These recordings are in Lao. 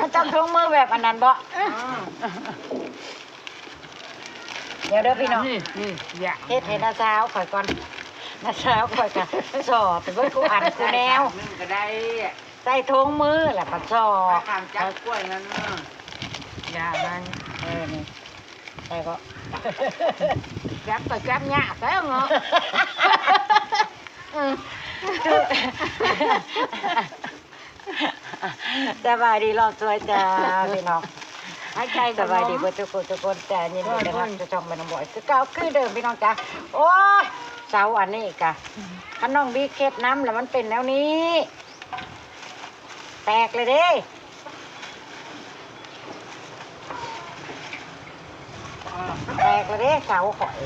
ມັນຕ້ອງຖົງມືແບບອັນນັ້ນບໍ່? ເອີ ດຽວເດີພີ່ນ້ອງ ນີ້ ນີ້ ເຮັດໃຫ້ນ້າສາວຂ້ອຍກ່ອນ ນ້າສາວຂ້ອຍກະສໍ້ໄປເບິດຄູ່ອັນຄູ່ແນວ ໜຶ່ງກໍໄດ້ ໃສ່ຖົງມືແລ້ວກໍສໍ້ ຂ້າມຈັບກ້ວຍນັ້ນ ຢ່າມັນ ເອີ ນີ້ ໃສ່ກໍ ຈັບກໍຈັບຍາກແລ້ວເນາະ ອືມ ສະບາຍດີລອບສວຍຈ້າພີ່ນ້ອງ ຫາຍໃຈ ສະບາຍດີເບິດທຸກຄົນທຸກຄົນຈ້າ ຍິນດີຕ້ອນຮັບສູ່ຊ່ອງແມ່ນ້ອງບອຍ ຄືເກົ່າຄືເດີມພີ່ນ້ອງຈ້າ ໂອ້ຍ ເສົາອັນນີ້ກະ ຄັນນ້ອງບີເຮັດນຳແລ້ວມັນເປັນແນວນີ້ ແຕກເລີຍເດ້ ແຕກແລ້ວເດ້ເສົາຂ້ອຍ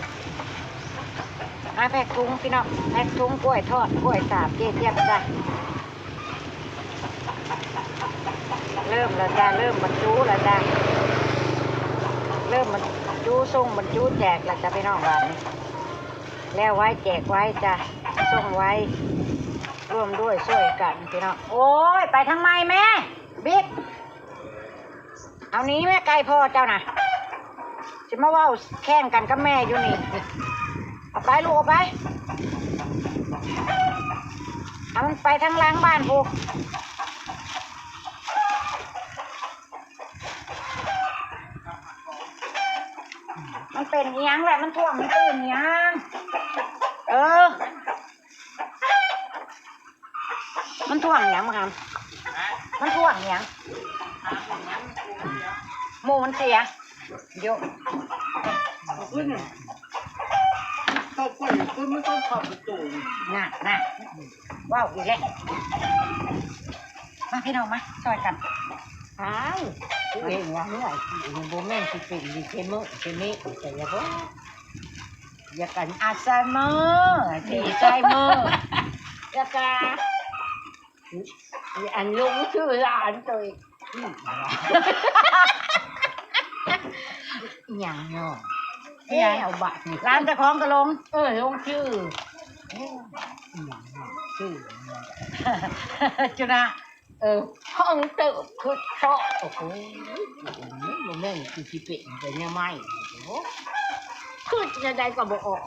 ມາແພັກຖົງພີ່ນ້ອງ ແພັກຖົງກ້ວຍທອດ ກ້ວຍສາບ ເຈ້ຈຽບຈ້າ ເລີ່ມແລ້ວຈ້າ ເລີ່ມບັນຈຸແລ້ວຈ້າ ເລີ່ມບັນຈຸ ສົ່ງບັນຈຸແຈກແລ້ວຈ້າພີ່ນ້ອງ ບາດນີ້ ແລ້ວໄວແຈກໄວຈ້າ ສົ່ງໄວ ຮ່ວມດ້ວຍຊ່ວຍກັນພີ່ນ້ອງ ໂອ້ຍ ໄປທາງໃໝ່ແມ່ ບິກ ເອົາໜີແມ່ ໄກ່ພໍ່ເຈົ້ານະ ຊິມາເວົ້າແຂ່ງກັນກັບແມ່ຢູ່ນີ້ ເອົາໄປລູກ ເອົາໄປ ເອົາມັນໄປທາງຫຼັງບ້ານພຸ້ນ ມັນເປັນອີ່ຫຍັງແຫຼະ ມັນຖ້ວງ ມັນຕື່ນອີ່ຫຍັງ ເອີ. ມັນຖ້ວງຫຍັງ ບັກຫຳ? ມັນຖ້ວງຫຍັງ? ໝູມັນເສຍ ໂຍະ ຂຶ້ນ ເຂົ້າໄປຂຶ້ນ ມັນຕ້ອງເຂົ້າໄປໂຕ ນະ ນະ ເວົ້າອີກແລ້ວ ມາພີ່ນ້ອງ ມາຊ່ອຍກັນ ອ້າວ ຄືເຫັນວ່າເຮືອນ ບໍ່ແມ່ນຊິເປັນດີເຊເມີ ເຊເມ ໃສ່ລະບໍ່? ຢາກອັນ ອັລໄຊເມີ ດີໄຊເມີ ແລ້ວກະ ອັນ ລົງຊື່ຫຼານໂຕອີກ ອີຫຍັງເນາະ ແລ້ວບາດນີ້ ຫຼານເຈົ້າຂອງກໍລົງ ເອີ ລົງຊື່ ອີຫຍັງເນາະ ຊື່ ຈຸນະ ເອີ ຫ້ອງເຕີບຄືເຊາະ ໂອ້ໂຫ ບໍ່ແມ່ນຄືຊິເປັນແຕ່ແນວໃໝ່ ໂອ້ໂຫ ຄືແນວໃດກໍບໍ່ອອກ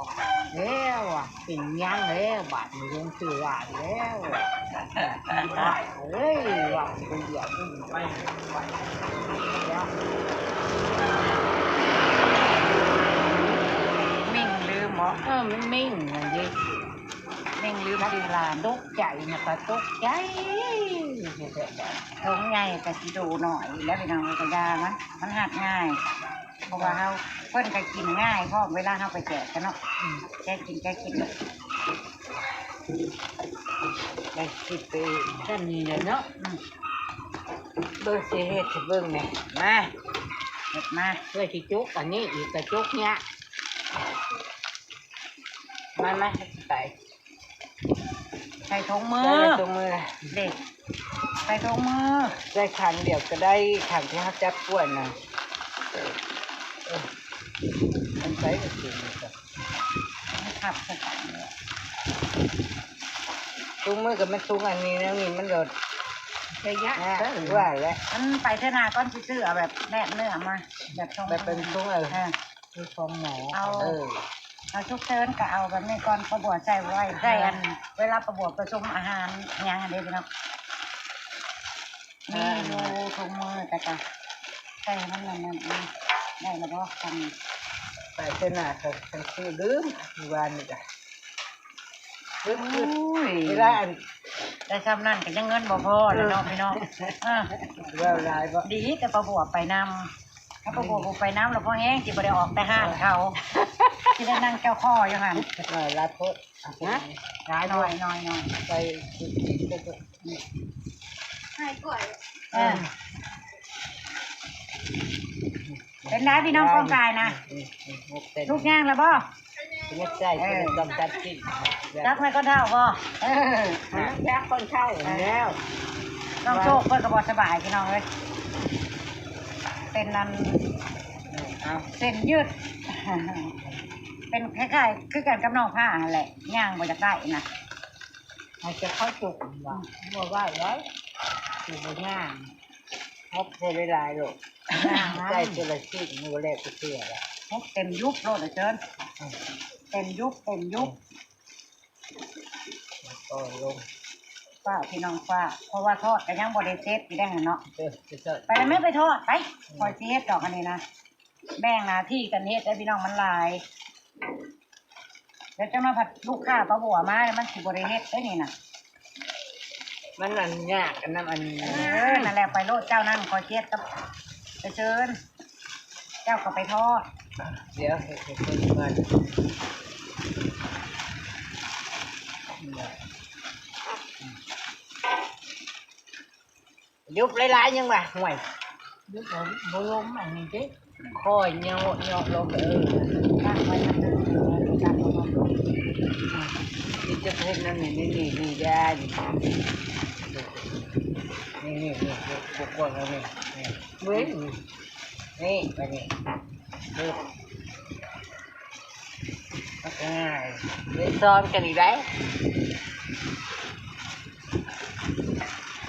ແລ້ວວ່າເປັນຫຍັງແລ້ວ ບາດນີ້ລົງຊື່ຫຼານແລ້ວ ເອີຍ ວ່າຄົນດຽວ ເມັ່ງລືມເນາະ ເອີ ມັນເມັ່ງນັ້ນເດ້ ເມັ່ງລືມຊື່ຫຼານ ຕົກໃຈນະ ກໍຕົກໃຈ ຖົງໃຫຍ່ກໍຊິໂດໜ້ອຍແລ້ວ ພີ່ນ້ອງ ກໍຢ່າມັນ ມັນຮັດງ່າຍ ເພາະວ່າເຮົາ ເພິ່ນກໍກິນງ່າຍພ້ອມ ເວລາເຮົາໄປແຈກກັນເນາະ ອືມ ແຈກກິນ ແຈກກິນ ໄດ້ຄິດໄປຊັ້ນນີ້ແຫຼະເນາະ ອືມ ເບິ່ງຊິເຮັດໃຫ້ເບິ່ງແດ່ ມາ ເຮັດມາ ເພື່ອຊິຈົກອັນນີ້ອີກ ກໍຈົກຍາກ ມາ ມາ ໃສ່ ໃສ່ຖົງມື ໃສ່ຖົງມື ເດ້ ໃສ່ຖົງມື ໃສ່ຂ້າງດຽວກໍໄດ້ ຂ້າງທີ່ເຮົາຈັບກ້ວຍນະ ເອີ ມັນໃສ່ກໍຄືນີ້ກໍ ມັນທັບໃສ່ກັນເລີຍ ຖົງມືກໍແມ່ນຖົງອັນນີ້ ແນວນີ້ມັນໂດດ ໃສ່ຍາກ ອ່າ ເອີ ວ່າແຫຼະ ອັນໄປເທື່ອໜ້າກ່ອນຊິຊື້ເອົາແບບແນບເນື້ອມາ ແບບຖົງ ແບບເປັນຖົງ ເອີ ເອີ ຄືຂອງໝໍ ເອົາ ເອີ ເອົາສຸກເສີນກໍເອົາແບບນີ້ກ່ອນ ປາບົວໃສ່ໄວ້ ໃສ່ອັນ ເວລາປາບົວປະສົມອາຫານຫຍັງຫັ້ນເດ້ພີ່ນ້ອງ ມີຢູ່ຖົງມື ແຕ່ກະໃສ່ໃຫ້ມັນນັ້ນໆ ໄດ້ລະບໍ່ ຄັນ ໄປເທື່ອໜ້າ ຄັນ ຄັນຊື້ລືມ ມື້ວານນີ້ກະ ໂອ້ຍ ເວລາອັນ ໄດ້ຊ່ຳນັ້ນກໍຍັງເງິນບໍ່ພໍແລ້ວເນາະ ເອີ ພີ່ນ້ອງ ເອີ ເວົ້າຫຼາຍບໍ່ ດີແຕ່ປາບົວໄປນຳ ຖ້າປາບົວບໍ່ໄປນຳລະພໍແຮງ ຊິບໍ່ໄດ້ອອກແຕ່ຮ້ານເຂົາ ຊິໄດ້ນັ່ງເຈົ້າຄໍຢູ່ຫັ້ນ ຫຼາຍໂພດ ຮະ ຫຼາຍໜ້ອຍ ໜ້ອຍ ໜ້ອຍ ໃສ່ ໃຫ້ກ້ວຍ ເອີ ເປັນໄດພີ່ນ້ອງ ກ້ອງກາຍນະ ອືມ ອືມ ອືມ ລຸກຍ່າງແລ້ວບໍ່? ຍັງໃສ່ ເອີ ຕ້ອງຕັດກິນ ຈັກແມ່ນຄົນເຖົ້າບໍ່? ເອີ ຈັກຄົນເຖົ້າແລ້ວ ນ້ອງໂຊກເພິ່ນກໍບໍ່ສະບາຍພີ່ນ້ອງເອີຍ ເປັນອັນ ເອີ ເອົາ ເສັ້ນຍືດ ເປັນຄ້າຍໆ ຄືກັນກັບນ້ອງພ້າຫັ້ນແຫຼະ ຍ່າງບໍ່ຢາກໄດ້ນະ. ໃຫ້ແຕ່ເຂົ້າສຸກວ່າ ບໍ່ໄຫວແລ້ວ ຊິບໍ່ຍ່າງ ຫົກໃສ່ຫຼາຍໆໂລດ ຍ່າງ ໃສ່ເທື່ອລະຊິບ ມັນບໍ່ແລ້ວຈັກເທື່ອລະ ຫົກເຕັມຢຸບໂລດ ອາເຈີນ ເຕັມຢຸບ ເຕັມຢຸບ ອືມ ກໍລົງ ຟ້າວ ພີ່ນ້ອງ ຟ້າວ ເພາະວ່າທອດກໍຍັງບໍ່ໄດ້ເສັດຢູ່ໄດ໋ຫັ້ນເນາະ ເອີ ໄປແລ້ວແມ່ ໄປທອດ ໄປ ຂ້ອຍຊິເຮັດດອກອັນນີ້ນະ ແບ່ງໜ້າທີ່ກັນເຮັດເດີພີ່ນ້ອງ ມັນຫຼາຍ ແລ້ວຈັ່ງມາພັດລູກຄ້າປ້າບົວມາ ມັນຊິບໍ່ໄດ້ເຮັດເດ້ນີ້ນະ ມັນອັນຍາກອັນນຳອັນ ເອີ ນັ້ນແຫຼະ ໄປໂລດ ເຈົ້ານັ້ນ ຂ້ອຍເຈັດກັບໄປເຊີນ ເຈົ້າກໍໄປທອດ ດຽວເຮັດໃຫ້ເພິ່ນກ່ອນ. ຍຸບຫຼາຍໆຍັງວ່າ ຫ້ວຍ ຍຸບບໍ່ລົງອັນນີ້ຕິ ຄ່ອຍເຍາະໆລົງ ເອີ ຕັ້ງໄວ້ ຕັ້ງໄວ້ ຕັ້ງໄວ້ ນີ້ຈະເຮັດນັ້ນນີ້ ນີ້ ນີ້ ນີ້ ຢ່າ ນີ້ ນີ້ ນີ້ ນີ້ ບໍ່ຄວນເອົານີ້ ນີ້ ເວີຍ ນີ້ ບາດນີ້ ເອີ ມັນກໍງ່າຍ ໄດ້ສອນກັນອີກໄດ໋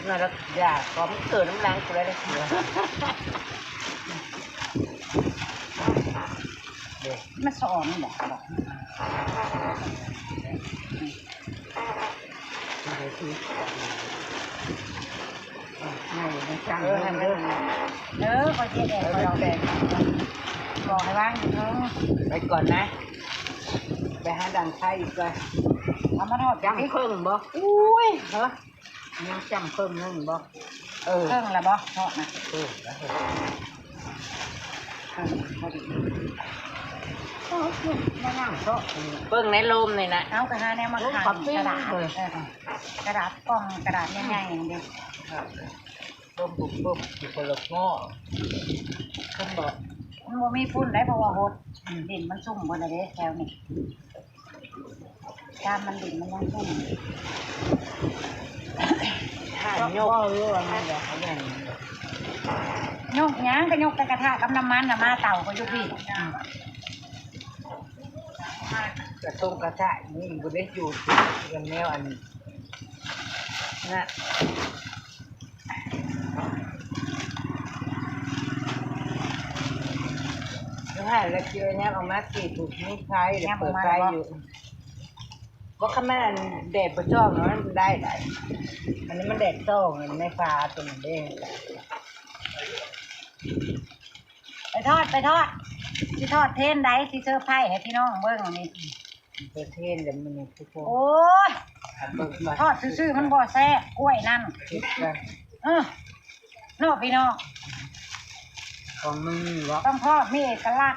ນັ້ນລະ ຢ່າຂອງເກີນນຳຫຼັງກູໄດ້ເທື່ອ ເດ້ ມາສອນບອກ ບອກ ເອີ ເອີ ເອີ ເອີ ເອີ ຂ້ອຍຊິແດກ ຂ້ອຍເອົາແດກ ບອກໃຫ້ວາງຢູ່ເທິງ ໄປກ່ອນນະ ໄປຫາດັງໄຟອີກກ່ອນ ເອົາມາທອດ ຈ້ຳເຄິ່ງບໍ່? ໂອ້ຍ ຮະ ຍັງຈ້ຳເຄິ່ງໜຶ່ງບໍ່? ເອີ ເຄິ່ງລະບໍ່? ທອດນະ ເອີ ເຄິ່ງພໍດີ ເອີ ມານັ່ງເຊາະ ເບິ່ງໃນລົມນີ້ນະ ເອົາ ກະຫາແນວມາຂັງ ກະດາດ ເອີ ກະດາດກ່ອງ ກະດາດໃຫຍ່ໆນີ້ເດ້ ລົມປຸບໆ ຢູ່ຄົນລະໝໍ້ ເພິ່ນບອກ ມັນບໍ່ມີຝຸ່ນໄດ໋ ເພາະວ່າຫົດ ອືມ ດິນມັນຊຸ່ມເບິດລະເດ້ແຖວນີ້ ຕາມມັນດິນມັນຍັງຊຸ່ມ ຖ້າຍົກ ຍົກຫຍັງ ກະຍົກແຕ່ກະທະກັບນ້ຳມັນນະ ມາເຕົາກໍຢູ່ພີ້ ອືມ ກະຕົງກະທະນີ້ບໍ່ໄດ້ຢູ່ ແນວອັນນະ. ຢູ່ຫັ້ນລະ ຊິເອົາຫຍັງອອກມາຕີ ຜູ້ມີໄຟ ແລ້ວເປີດໄຟຢູ່ ບໍ່ ຄັນມັນອັນແດດບໍ່ສ່ອງ ມັນໄດ້ໄດ໋ ອັນນີ້ມັນແດດສ່ອງ ໃນຝາຕົວນັ້ນເດ້ ໄປທອດ ໄປທອດ ຊິທອດເພນໃດ ຊິເຊີໄພໃຫ້ພີ່ນ້ອງເບິ່ງນີ້. ເປີດເທນແລ້ວມື້ນີ້ທຸກຄົນ ໂອ້ຍ ທອດຊື່ໆມັນບໍ່ແຊບ ກ້ວຍນັ້ນ ເອີ ເນາະພີ່ນ້ອງ ຂອງມຶງນີ້ບໍ່ ຕ້ອງທອດມີເອກະລັກ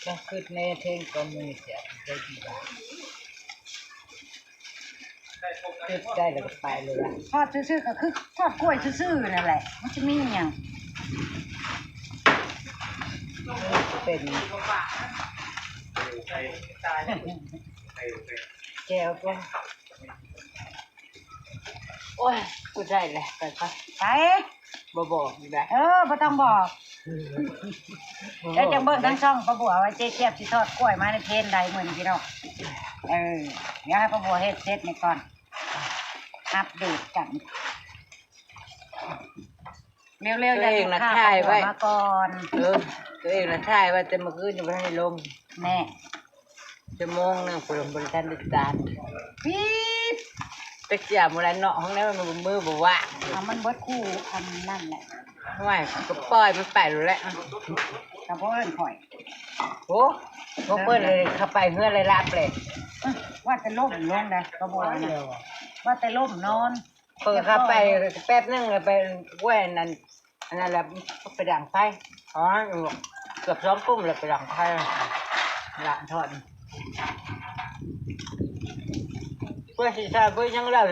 ຕ້ອງຄິດແນ່ເທນກ່ອນມື້ແຊບໄດ້ກິນ ຕຶບໄດ້ແລ້ວກໍໄປເລີຍວ່າ ທອດຊື່ໆກໍຄືທອດກ້ວຍຊື່ໆນັ້ນແຫຼະ ມັນຊິມີຫຍັງ ເປັນແຈ່ວຕົວະ ໂອ້ຍ ກູໄດ້ແຫຼະ ໄປ ໄປ ບໍ່ບອກອີກແຫຼະ ເອີ ບໍ່ຕ້ອງບອກ ແລ້ວຈັ່ງເບິ່ງທາງຊ່ອງປ້າບົວວ່າເຈແຈບຊິທອດກ້ວຍມາໃນເພນໃດມື້ນີ້ພີ່ນ້ອງ ເອີ ດຽວໃຫ້ປ້າບົວເຮັດເສັດນີ້ກ່ອນ ອັບເດດກັນ ເລັວໆ ຢ່າ ຕົວເອງນະ ຖ່າຍໄວ້ ມາກ່ອນ ເອີ ຕົວເອງນະ ຖ່າຍໄວ້ແຕ່ມື້ຄືນ ຍັງບໍ່ທັນໄດ້ລົງ ແນ່ ຊົ່ວໂມງໜຶ່ງພຸ້ນ ບໍ່ທັນໄດ້ຕັດ ປີດ ຈັກຊິເອົາມື້ໃດເນາະ ຂອງແນວມັນມືບໍ່ວ່າງ ເອົາມັນເບິດຄູ່ອັນນັ້ນແຫຼະ ຫ້ວຍ ກໍປ່ອຍມັນໄປໂລດແຫຼະ ກໍບໍ່ເອີ້ນຂ້ອຍ ໂອ້ ບໍ່ເອີ້ນເລີຍ ເຂົ້າໄປເຮືອນເລີຍລາບເລີຍ ວ່າແຕ່ລົ້ມລົງໄດ໋ ກໍບໍ່ອັນນັ້ນ ວ່າແຕ່ລົ້ມນອນ ເປີດເຂົ້າໄປແປັບໜຶ່ງ ໄປແວ່ນນັ້ນ ອັນນັ້ນແຫຼະ ໄປດັງໄຟ ອໍ ເກືອບສອງກຸ້ມແລ້ວໄປດັງໄຟ ລະທອດ ເພື່ອຊິໃຊ້ເພື່ອຫຍັງແລ້ວ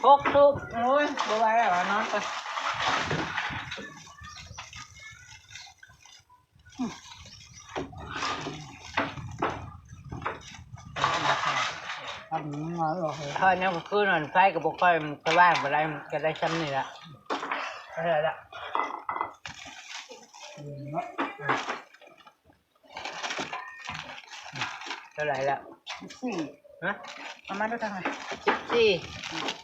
ຫົກທຸກ ໂອ້ຍ ບໍ່ໄຫວແລ້ວ ນອນກ່ອນ. ຖ້າຍັງຄືນອນໄຟກໍບໍ່ຄ່ອຍສະຫວ່າງປານໃດ ກໍໄດ້ຊ່ຳນີ້ລະ ເທົ່າໃດລະ ເທົ່າໃດລະ ສິບສີ່ ຮະ? ເອົາມາດູທາງນັ້ນ ສິບສີ່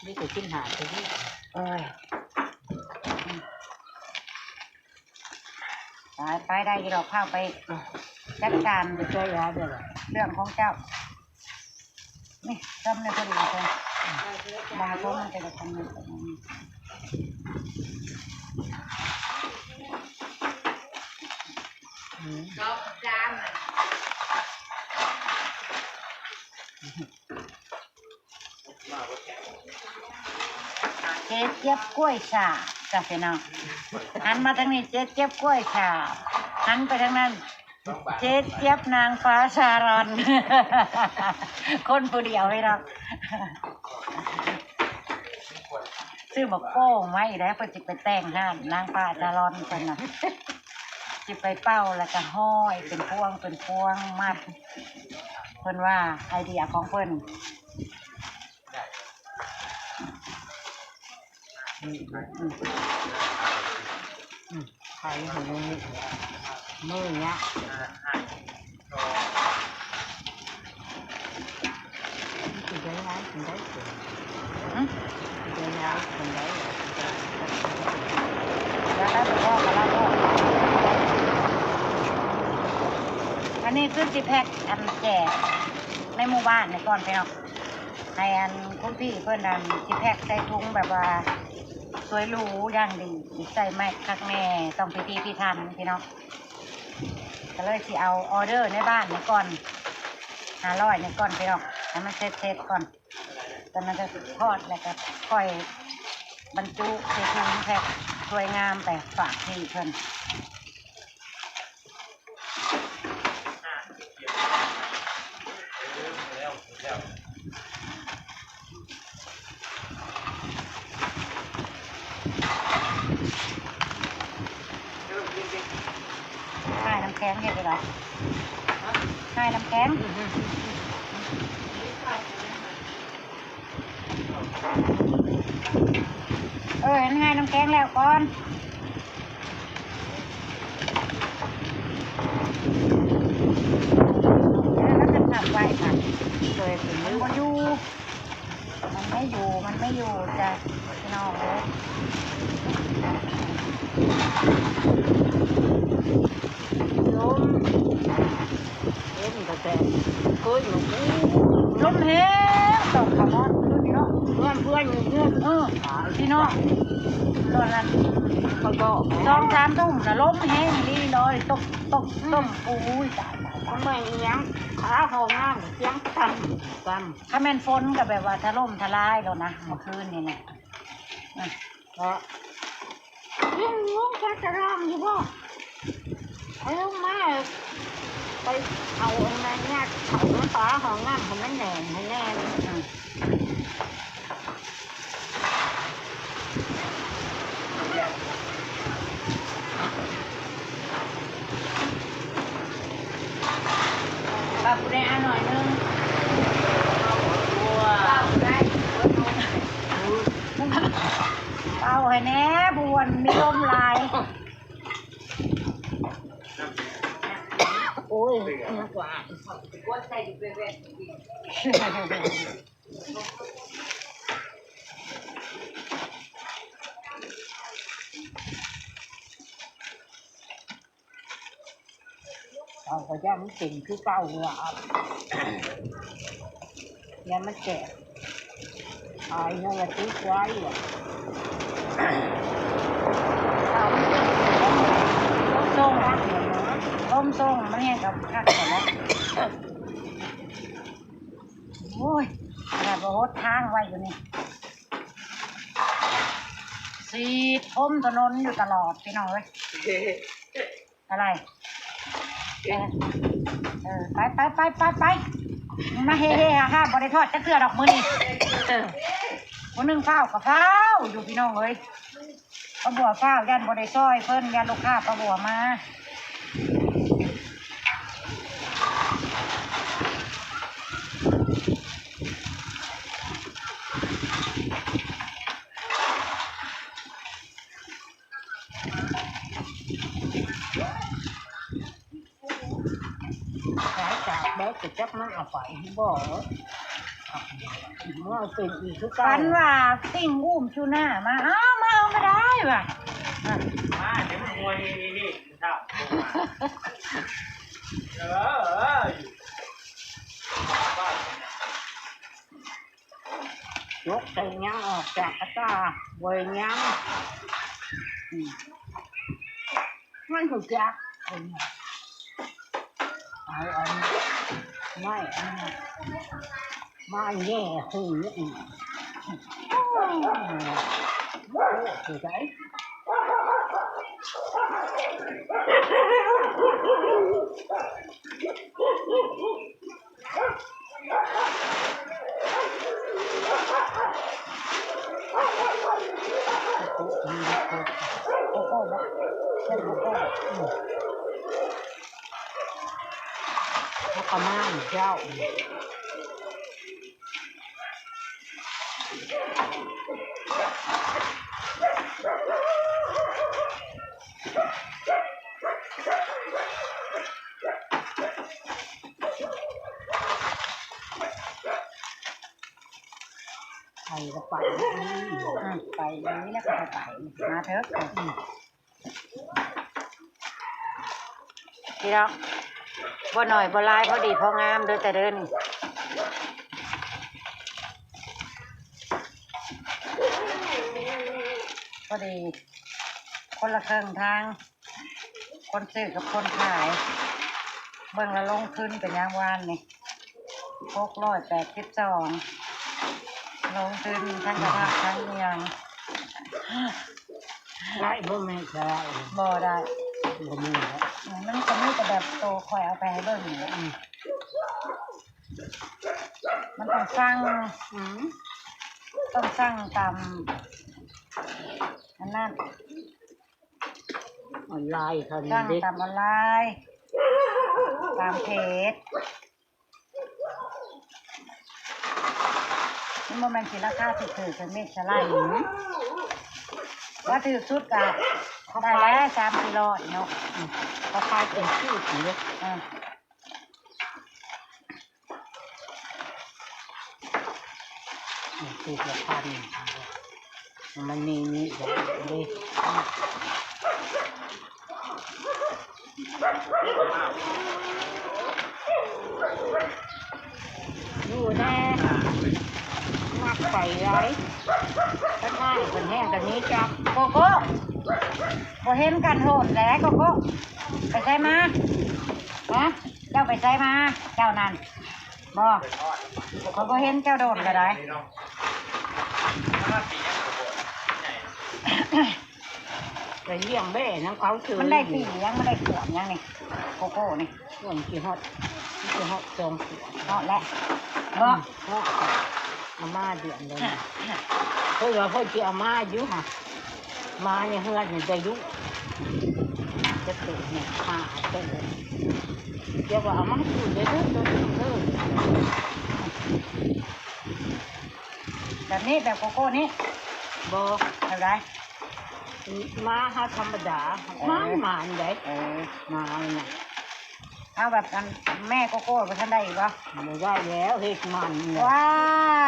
ນີ້ກໍສິບຫ້າ ໂອ້ຍ ໄປ ໄປ ໄດ້ຢູ່ດອກ ພາໄປຈັດການ ບໍ່ໃຊ້ຫຼາຍເດີ ເລື່ອງຂອງເຈົ້າ. ນີ້ ຊຳນີ້ພໍດີເລີຍ ບາງຄົນມັນຈະໄດ້ຄຳນວນ ອືມ ເຈເຈັບກ້ວຍສາບຈ້ະພີ່ນ້ອງ ຫັນມາທາງນີ້ ເຈເຈັບກ້ວຍສາບ ຫັນໄປທາງນັ້ນ ເຈເຈັບນາງຟ້າຊາລອນ ຄົນຜູ້ດຽວພີ່ນ້ອງ ຊື້ໝາກໂປ່ງໄວ້ແລ້ວ ເພິ່ນຊິໄປແຕ່ງຮ້ານນາງຟ້າຊາລອນເພິ່ນນະ ຊິໄປເປົ່າ ແລ້ວກະຮ້ອຍເປັນພວງເປັນພວງມັດ ເພິ່ນວ່າໄອເດຍຂອງເພິ່ນ. ອືມ ອືມ ອືມ ອືມ ຂາຍຢູ່ຫັ້ນ ມື້ເນາະ ມັນຊິໄດ້ຫຼາຍປານໃດ ຫຶ ຊິໄດ້ຫຼາຍປານໃດ ອັນນີ້ຄືຊິແພັກ ອັນ ແຈກໃນໝູ່ບ້ານນີ້ກ່ອນ ພີ່ນ້ອງ. ໃຫ້ອັນຄຸນພີ່ເພິ່ນອັນຊິແພັກໃສ່ຖົງແບບວ່າສວຍຫຼູຢ່າງດີ ໃສ່ແມັກຄັກແນ່ ຕ້ອງພິຖີພິຖັນພີ່ນ້ອງ ກໍເລີຍຊິເອົາອໍເດີໃນບ້ານນີ້ກ່ອນ ຫ້າຮ້ອຍນີ້ກ່ອນພີ່ນ້ອງ ໃຫ້ມັນເສັດໆກ່ອນ ຕອນນັ້ນກໍທອດ ແລ້ວກໍຄ່ອຍບັນຈຸໃສ່ຖົງແພັກສວຍງາມໄປຝາກພີ່ເພິ່ນ. ຂາຍນ້ຳແຂງເຮັດໄດ້ຫຼາຍ ຂາຍນ້ຳແຂງ. ເອີ ມັນຫາຍນ້ຳແຂງແລ້ວກ່ອນ ແລ້ວກໍທັບໄວ້ ມັນບໍ່ຢູ່ ມັນໄມ່ຢູ່ ມັນໄມ່ຢູ່ຈ້ະ ພີ່ນ້ອງເອີຍ. ລົມ ລົມແຮງ ຕອນເຂົ້ານອນຄືນນີ້ເນາະ ເພື່ອນ ເພື່ອນຢູ່ເຮືອນ ເອີ ພີ່ນ້ອງ ຕອນນັ້ນ ເຂົາບອກ ສອງສາມທຸ່ມນະ ລົມແຮງອີ່ຫຼີເນາະ ຕົກ ຕົກ ຕົກ ໂອ້ຍ ຕາຍ ຕາຍ ຕາຍ ມັນແມ່ນອີ່ຫຍັງ ຂາຫ້ອງນ້ຳ ສຽງຕັ້ມ ຕັ້ມ ຄັນແມ່ນຝົນກໍແບບວ່າຖະຫຼົ່ມທະລາຍໂລດນະ ມື້ຄືນນີ້ນະ ເນາະ ຍັງລົງຈາກຕາລ່າງຢູ່ບໍ່? ເອົາລົງມາ ໄປເອົາອັນນັ້ນຍາດເຂົ້າໃນຝາຫ້ອງນ້ຳໃຫ້ມັນແໜ້ນ ໃຫ້ແໜ້ນ. ປ້າຜູ້ໃດເອົາໜ້ອຍໜຶ່ງ ປ້າຜູ້ໃດ ເປົ່າໃຫ້ແດ່ ບໍ່ມີລົມຫຼາຍ ໂອ້ຍ ກວດໃສ່ຢູ່ເປັນແວ່ນ. ເອົາ ກໍຢ້ານມັນເປັນຄືເກົ່າລະ ຢ້ານມັນແຕກ ອາຍເຮົາລະຕິດໄວ້ ເອົາ ລົມສົ່ງ ລົມສົ່ງ ມັນແຮງກັບຄັກແລ້ວ. ໂອ້ຍ ຂະໜາດວ່າຫົດທາງໄວ້ຢູ່ນີ້ ສີດພົມຖະໜົນຢູ່ຕະຫຼອດ ພີ່ນ້ອງເອີຍ ອະໄລ ເອີ ເອີ ໄປ ໄປ ໄປ ໄປ ໄປ ມາເຮໆ ຫາໆ ບໍ່ໄດ້ທອດຈັກເທື່ອດອກມື້ນີ້ ເອີ ຜູ້ໜຶ່ງຟ້າວກໍຟ້າວຢູ່ ພີ່ນ້ອງເອີຍ. ປ້າບົວຟ້າວ ຢ້ານບໍ່ໄດ້ຊ່ອຍເພິ່ນ ຢ້ານລູກຄ້າປ້າບົວມາ. ຂາຍຈາກເບິດ ຈະຈັກມັນເອົາໄປບໍ່? ເວົ້າເປັນອີກຄືເກົ່າ ຝັນວ່າຕິ່ງອຸ້ມຊູນາມາ ອ້າວ ມາເອົາມາໄດ້ວ່າ ມາ ເຫັນມັນຮວຍນີ້ ນີ້ ນີ້ ເຈົ້າ ເອີ ເອີ ຢູ່ ຈົກໃສ່ຫຍັງອອກຈາກກະຕ່າ ບໍ່ເຫັນຫຍັງ ອືມ ມັນຮູ້ຈັກ ເອົາອັນໄມ້ອັນນັ້ນມາແຍ່ຫູອີກ ໂອ້ຍ ໂອ້ຍ ໄດ້ ເຂົາກໍມາເຈົ້າ ໄປກໍໄປ ອືມ ອືມ ໄປນີ້ແຫຼະກໍໄປ ມາເທີ ອືມ ພີ່ນ້ອງ ບໍ່ໜ້ອຍບໍ່ຫຼາຍ ພໍດີພໍງາມເດີ ແຕ່ເດີນີ້ ພໍດີ ຄົນລະເຄິ່ງທາງ ຄົນຊື້ກັບຄົນຂາຍ ເບິ່ງລະລົງທຶນເປັນຫຍັງວານນີ້ ຫົກຮ້ອຍແປດສິບສອງ ລົງທຶນທັງກະທະທັງອີ່ຫຍັງ ໄດ້ບໍ່ແມ່ນ ບໍ່ໄດ້ ບໍ່ມີແລ້ວ ມັນກໍມີແຕ່ແບບໂຕຂ້ອຍເອົາໄປໃຫ້ເບິ່ງນີ້ແຫຼະ ອືມ ມັນຕ້ອງສັ່ງ ອືມ ຕ້ອງສັ່ງຕາມອັນນັ້ນ ອອນລາຍເທົ່ານັ້ນເດ້ ສັ່ງຕາມອອນລາຍ ຕາມເພຈ ມັນບໍ່ແມ່ນຊິລາຄາຖືກໆ ເປັນເມັດສະໄລ ອືມ ວ່າຖືກສຸດກະໄດ້ແລ້ວ ສາມສີ່ຮ້ອຍເນາະ ອືມ ເຂົາຂາຍເປັນຂີດເດ້ ເອີ. ອືມ ປູກລະພັນ ມັນມີ ມີດອກເດ້ ຢູ່ແດ່ ມັກໄປຫຼາຍ ຄັນອ້າຍເພິ່ນແຮງກະໜີຈັບ ໂກໂກ້ ບໍ່ເຫັນກັນໂຫນແຫຼະ ໂກໂກ້ ໄປໃສມາ? ຮະ? ເຈົ້າໄປໃສມາ ເຈົ້ານັ້ນ? ບໍ່ ຂ້ອຍບໍ່ເຫັນເຈົ້າໂດນແລ້ວໃດ໋. ໄປລ້ຽງແບ້ນຳເຂົາເຊີຍ. ມັນໄດ້ປີຫຍັງ? ມັນໄດ້ຂວບຫຍັງນີ້? ໂກໂກ້ນີ້ ມັນຊິຮອດ ມັນຊິຮອດສອງຂວບ. ຮອດແລ້ວບໍ່? ອືມ ຮອດ. ເອົາມາເດືອນໃດ? ເພິ່ນວ່າເພິ່ນຊິເອົາມາຢູ່ຫະ. ໝາໃນເຮືອນນີ້ໄດ້ດຸ ຈັກໂຕນີ້ ຫ້າໂຕ. ຢ່າວ່າເອົາມາໃຫ້ກູເດີ ໂຕນີ້ເດີ. ແບບນີ້ ແບບໂກໂກ້ນີ້? ບໍ່. ແບບໃດ? ໝາເຮົາທຳມະດາ. ເອີ ໝາ ໝານໃດ? ເອີ ໝານະ. ເອົາແບບອັນແມ່ໂກໂກ້ບໍ່ທັນໄດ້ອີກບໍ່? ບໍ່ໄດ້ແລ້ວ ເຮັດມັນແລ້ວ. ວ້າ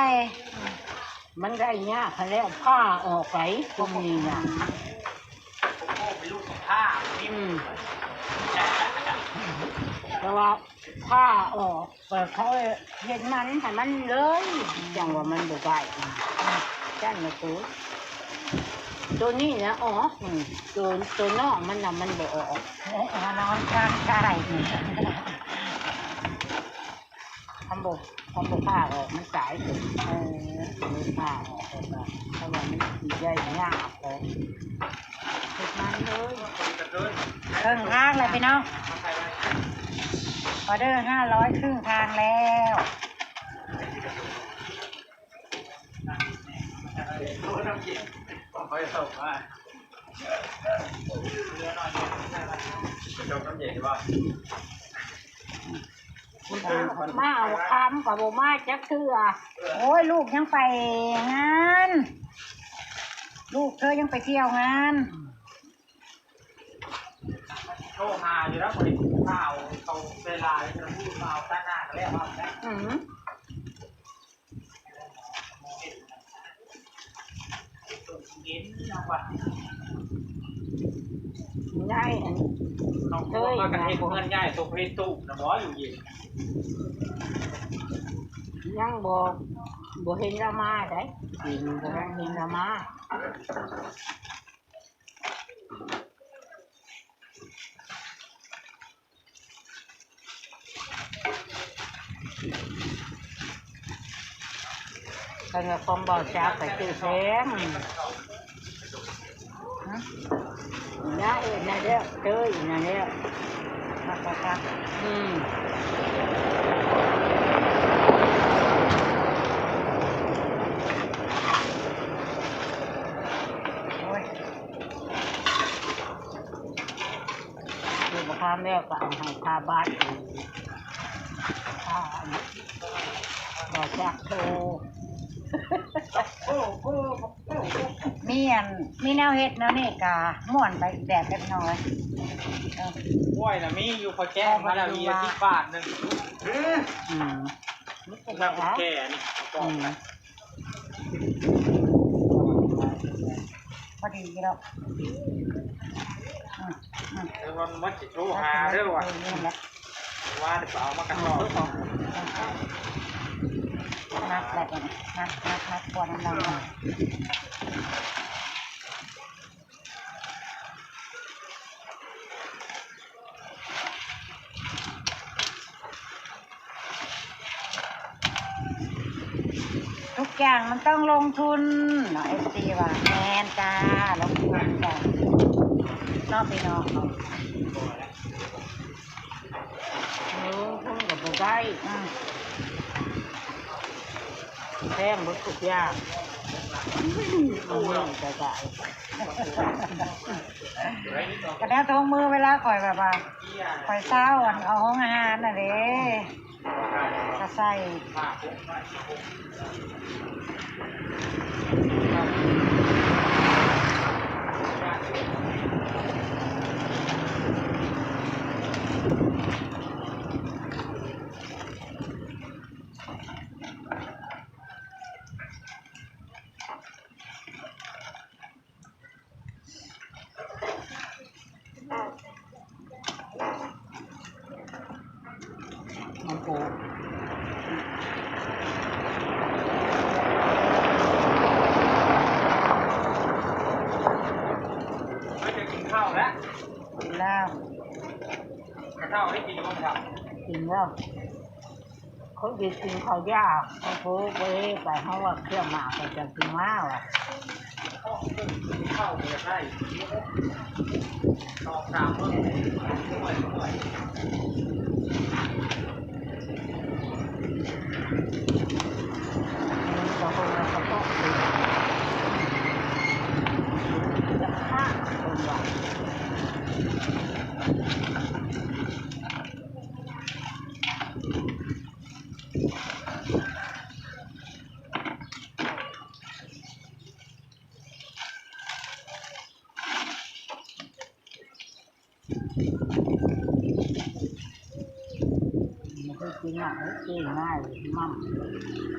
ຍ ມັນໄດ້ຍາກຫັ້ນແຫຼະ ຜ່າອອກໄປ ຕົວນີ້ນະ. ໂກໂກ້ເປັນລູກຂອງຂ້າ. ອືມ ແຕ່ວ່າຜ່າອອກ ເຂົາເຮັດມັນໃຫ້ມັນເລີຍ ຈັ່ງວ່າມັນບໍ່ໄດ້. ຊັ້ນນະໂຕ ໂຕນີ້ນະອອກ. ອືມ ໂຕ ໂຕນ້ອງມັນນະມັນບໍ່ອອກ. ເອີ ເອົາມານອນຂ້າງໄກ່. ຄັນບໍ່ ຄັນບໍ່ຜ່າອອກມັນຕາຍເລີຍ. ເອີ ເອີ ຜ່າອອກ ເພາະວ່າມັນຊິໄດ້ຍາກເດ້. ເຮັດມັນເລີຍ. ເຄິ່ງທາງແລ້ວພີ່ນ້ອງ ອໍເດີຫ້າຮ້ອຍ ເຄິ່ງທາງແລ້ວ. ມາເອົາຄຳກໍບໍ່ມາຈັກເທື່ອ. ໂອ້ຍ ລູກຍັງໄປງານ ລູກເທີຍັງໄປທ່ຽວງານ. ໂທຫາຢູ່ແລ້ວ ບໍ່ໄດ້ກິນຂ້າວ ເຂົາເວລາຈະມາເອົາຕາໜ້າກໍແລ້ວ. ອືມ ຍາຍອັນ ນ້ອງ ເຄີຍ ພາກັນເຮັດເຮືອນ ຍາຍຕົກເຮັດຕູບນະບໍ່ ຢູ່ເຢັນ ຍັງບໍ່ ບໍ່ເຫັນລາວມາໃດ໋ ປີນີ້ບໍ່ເຫັນລາວມາ. ຄັນວ່າຂອງບໍ່ຈັກໄປຊື້ແພງ ນະ ເອີ ນັ້ນແຫຼະ ເອີ ນັ້ນແຫຼະ ຄັກໆໆ ອືມ ໂອ້ຍ. ຢູ່ບໍ່ພາແມ່ກໍເອົາໃຫ້ຄ່າບາດອີກ ຄ່າອັນບໍ່ຈັກໂທ ມີອັນ ມີແນວເຮັດແນວນີ້ກະມ່ວນໄປອີກແບບເລັກນ້ອຍ ເອີ ໂອ້ຍ ນະ ມີຢູ່ ເຂົາແຈ້ງມາແລ້ວ ມີສິບບາດໜຶ່ງ ອືມ ມີແຕ່ແກ່ນີ້ ອືມ. ພໍດີດອກ ອືມ ອືມ ແຕ່ວ່າມັນຊິໂທຫາເດີວ່າ ນີ້ແຫຼະ ວ່າຈະເອົາມາກະສອບ ອືມ ນັບແລ້ວ ນັບ ນັບ ນັບ ຄວນນຳ ທຸກຢ່າງມັນຕ້ອງລົງທຶນເນາະ ເອັຟຊີ ວ່າ ແມ່ນຈ້າ ລົງທຶນຈ້າ ເນາະ ພີ່ນ້ອງເນາະ ເອີ ຄົນກໍບໍ່ໄດ້ ອືມ ແພງເບິດທຸກຢ່າງ ອືມ ອັນນີ້ກໍໄດ້ ກໍແນວຖົງມືເວລາຂ້ອຍແບບວ່າ ຂ້ອຍເຊົາອັນເອົາໂຮງອາຫານນະເດ້ ກໍໃສ່ ມັນໂປະ ມາຈະກິນເຂົ້າແລ້ວ ກິນແລ້ວ ເຂົ້າໄດ້ກິນບໍ່ເຂົ້າ ກິນແລ້ວ. ເຂົາຊິກິນເຂົ້າຢາ ເຂົາໂທໄປ ໄປເຮົາວ່າເຄື່ອງມາກ ເຂົາຈະຊິມາວ່າ ເຂົ້າບໍ່ໄດ້ ສອງສາມມື້ ເຂົາເອີ້ນວ່າເຂົາຕ້ອງ ຈະຂ້າເພິ່ນວ່າ.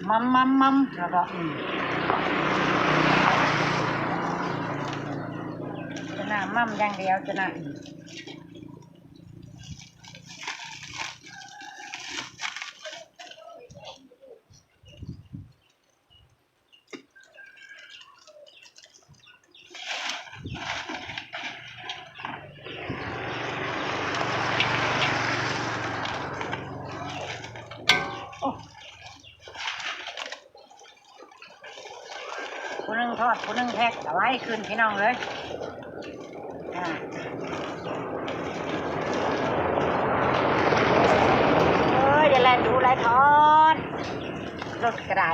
ໝ່ຳ ໝ່ຳ ໝ່ຳ ແລ້ວກໍ ອືມ ຈະໜ້າໝ່ຳຢ່າງດຽວ ຈະໜ້າ ຜູ້ໜຶ່ງທອດ ຜູ້ໜຶ່ງແພັກ ກະໄວຂຶ້ນ ພີ່ນ້ອງເອີຍ ອ່າ ເອີຍ ຢ່າແລ່ນດູຫຼາຍ ທອດ ລົດກະໄດ້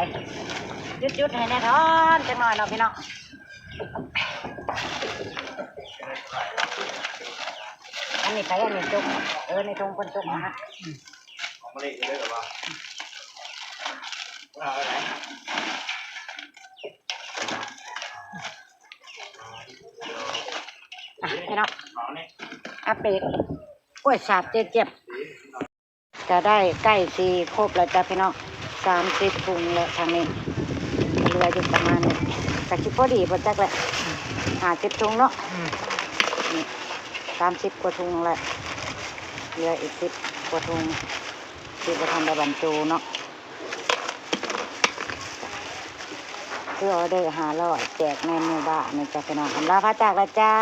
ຢຸດໆ ໃຫ້ແດ່ ທອດຈັກໜ້ອຍເນາະ ພີ່ນ້ອງ ອັນນີ້ໃຜ ອັນນີ້ຈົກ ເອີ ໃນຖົງເພິ່ນຈົກນະ ເອົາມາເລະເລີຍວ່າ ເອົາໄປ ອ່ະ ພີ່ນ້ອງ ອັບເດດ ກ້ວຍສາບເຈເຈັບ ກະໄດ້ໃກ້ຊິຄົບແລ້ວຈ້າ ພີ່ນ້ອງ ສາມສິບຖົງແລ້ວ ທາງນີ້ເຫຼືອຢູ່ປະມານນີ້ ກະຊິພໍດີບໍ່ຈັກແຫຼະ. ຫ້າສິບຖົງເນາະ ອືມ ນີ້ ສາມສິບກວ່າຖົງແຫຼະ ເຫຼືອອີກສິບກວ່າຖົງ ທີ່ບໍ່ທັນໄດ້ບັນຈຸເນາະ. ຄືອໍເດີຫ້າຮ້ອຍ ແຈກໃນໝູ່ບ້ານນີ້ຈ້າພີ່ນ້ອງ. ອຳລາພາຈາກແລ້ວຈ້າ.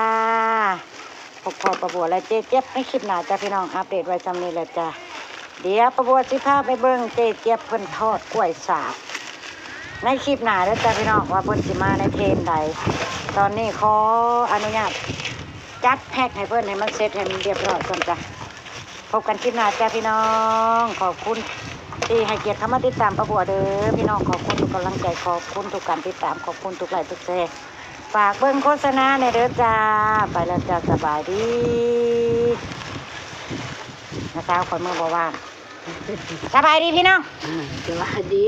ພົບພໍ້ປ້າບົວ ແລະ ເຈເຈັບໃນຄລິບໜ້າຈ້າພີ່ນ້ອງ. ອັບເດດໄວ້ຊ່ຳນີ້ແຫຼະຈ້າ. ດຽວປ້າບົວຊິພາໄປເບິ່ງເຈເຈັບເພິ່ນທອດກ້ວຍສາບໃນຄລິບໜ້າເດີຈ້າພີ່ນ້ອງ ວ່າເພິ່ນຊິມາໃນເທຣນໃດ. ຕອນນີ້ຂໍອະນຸຍາດຈັດແພັກໃຫ້ເພິ່ນໃຫ້ມັນເສັດໃຫ້ມັນຮຽບຮ້ອຍກ່ອນຈ້າ. ພົບກັນຄລິບໜ້າຈ້າພີ່ນ້ອງ. ຂອບຄຸນທີ່ໃຫ້ກຽດເຂົ້າມາຕິດຕາມປ້າບົວເດີພີ່ນ້ອງ. ຂອບຄຸນທຸກກຳລັງໃຈ, ຂອບຄຸນທຸກການຕິດຕາມ, ຂອບຄຸນທຸກໄລກ໌ທຸກແຊ. ຝາກເບິ່ງໂຄສະນາແດ່ເດີຈ້າ. ໄປແລ້ວຈ້າ. ສະບາຍດີ. ນ້າສາວຂ້ອຍມືບໍ່ວ່າງ. ສະບາຍດີພີ່ນ້ອງ. ສະບາຍດີ.